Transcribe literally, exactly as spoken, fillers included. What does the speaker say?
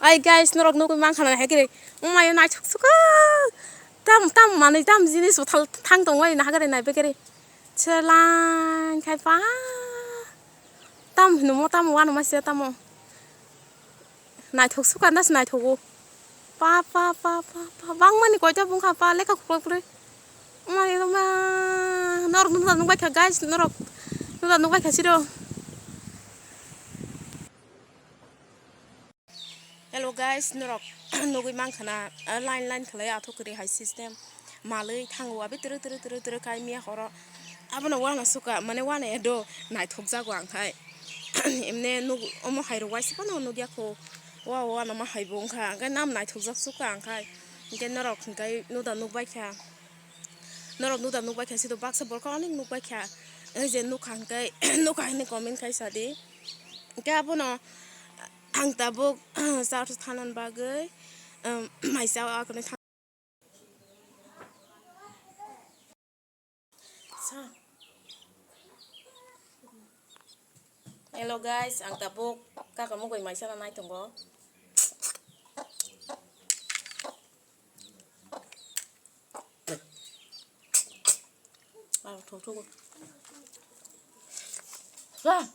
Ai guys, norok nugwi mankha na hai khe. Wngmai naithok suka. Tam, tam manwi, tam jinis bo thal-, thang tong bai na hakhe nai bekhe. Chelang khai pa. Tam hwnwi mo, tam wano ma se tamo. Naithok suka, das naithogo. Pa, pa, pa, pa, pa. Bangmani koita bungkha pa, lekha khulok pore. Wngmani ma, norok nugwi nugwi kha guys, norok nugwi nugwi kha siro. Hello guys, norok nugwi mankha na, ah, line line khlai athok kwrwi hai system. Malwi thango abi twrwk twrwk twrwk twrwk khai miya horo. Abono wana suka, mane wana edo naithok jago ang khai. Emne nuk, omo hai rok waisa phano nukya kho. Wa wa no ma hai bo wngkha, hwnkhe nam naithok jak suka ang khai. Hwnkhe norok hwnkhe nuda nukbai kha. Norok nuda nukbai kha, sito baksa borok onek nukbai kha. Ei je nukha hwnkhe, nukha hwnwi comment khai sadi. Hwnkhe abono ang tabuk church thanani bagwi, um, maisa o akhorni thang-, Hello guys, ang tabuk kaka mugwi maisa na nai tongo. Ah, thok thok. Wah.